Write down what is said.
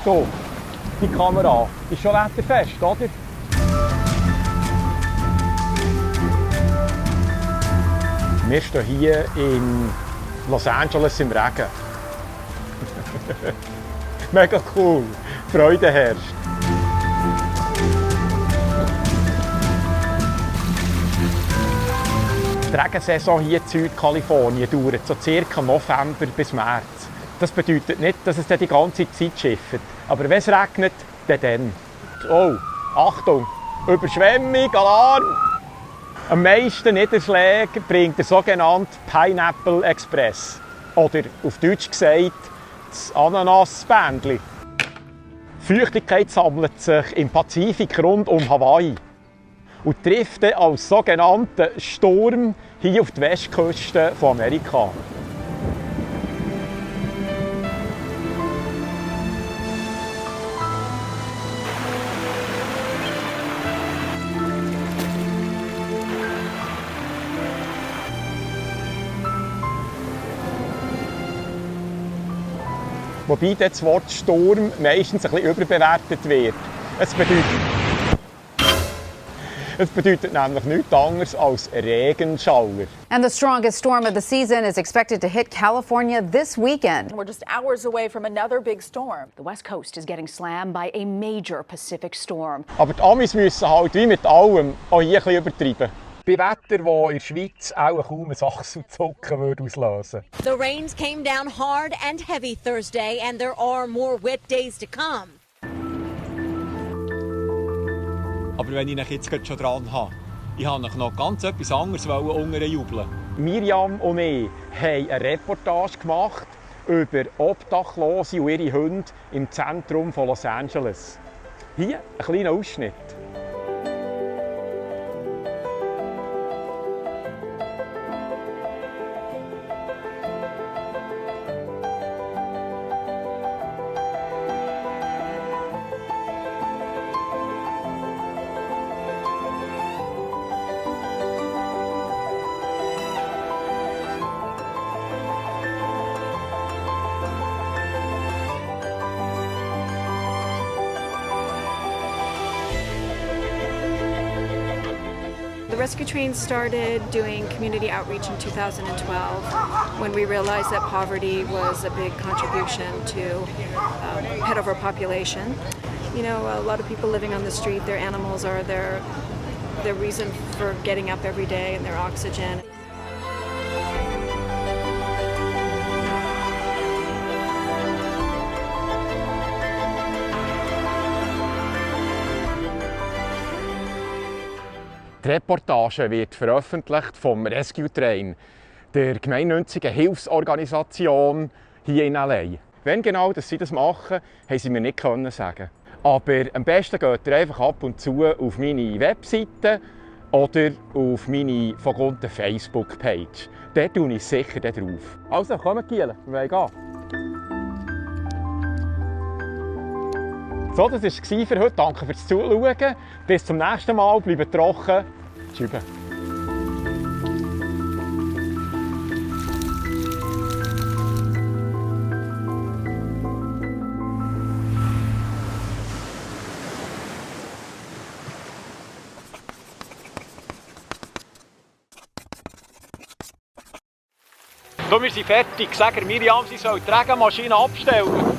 So, die Kamera ist schon wetterfest, oder? Wir stehen hier in Los Angeles im Regen. Mega cool, Freude herrscht. Die Regensaison hier in Südkalifornien dauert so ca. November bis März. Das bedeutet nicht, dass es dann die ganze Zeit schifft. Aber wenn es regnet, dann. Oh, Achtung! Überschwemmung, Alarm! Am meisten Niederschläge bringt der sogenannte Pineapple Express. Oder auf Deutsch gesagt, das Ananasbändli. Feuchtigkeit sammelt sich im Pazifik rund um Hawaii und trifft dann als sogenannten Sturm hier auf die Westküste von Amerika. Wobei das Wort Sturm meistens ein bisschen überbewertet wird. Es bedeutet nämlich nichts anderes als Regenschauer. And the strongest storm of the season is expected to hit California this weekend. We're just hours away from another big storm. The West Coast is getting slammed by a major Pacific storm. Aber die Amis müssen halt wie mit allem auch hier ein bisschen übertreiben. Bei Wetter, das in der Schweiz auch kaum ein Achselzucken auslösen würde. The rains came down hard and heavy Thursday, and there are more wet days to come. Aber wenn ich jetzt schon dran habe, ich wollte noch ganz etwas anderes unterjubeln. Miriam und ich haben eine Reportage gemacht über Obdachlose und ihre Hunde im Zentrum von Los Angeles. Hier ein kleiner Ausschnitt. The rescue train started doing community outreach in 2012 when we realized that poverty was a big contribution to pet overpopulation. You know, a lot of people living on the street, their animals are their reason for getting up every day and their oxygen. Die Reportage wird veröffentlicht vom Rescue Train, der gemeinnützigen Hilfsorganisation hier in LA. Wenn genau dass sie das machen, haben sie mir nicht sagen. Aber am besten geht ihr einfach ab und zu auf meine Webseite oder auf meine vergonnte Facebook-Page. Dort tue ich sicher drauf. Also, kommt Giel, wir wollen gehen. So, das war es für heute. Danke fürs Zuschauen. Bis zum nächsten Mal. Bleibt trocken. Tschüss. So, wir sind fertig. Sag Miriam, sie soll die Regenmaschine abstellen.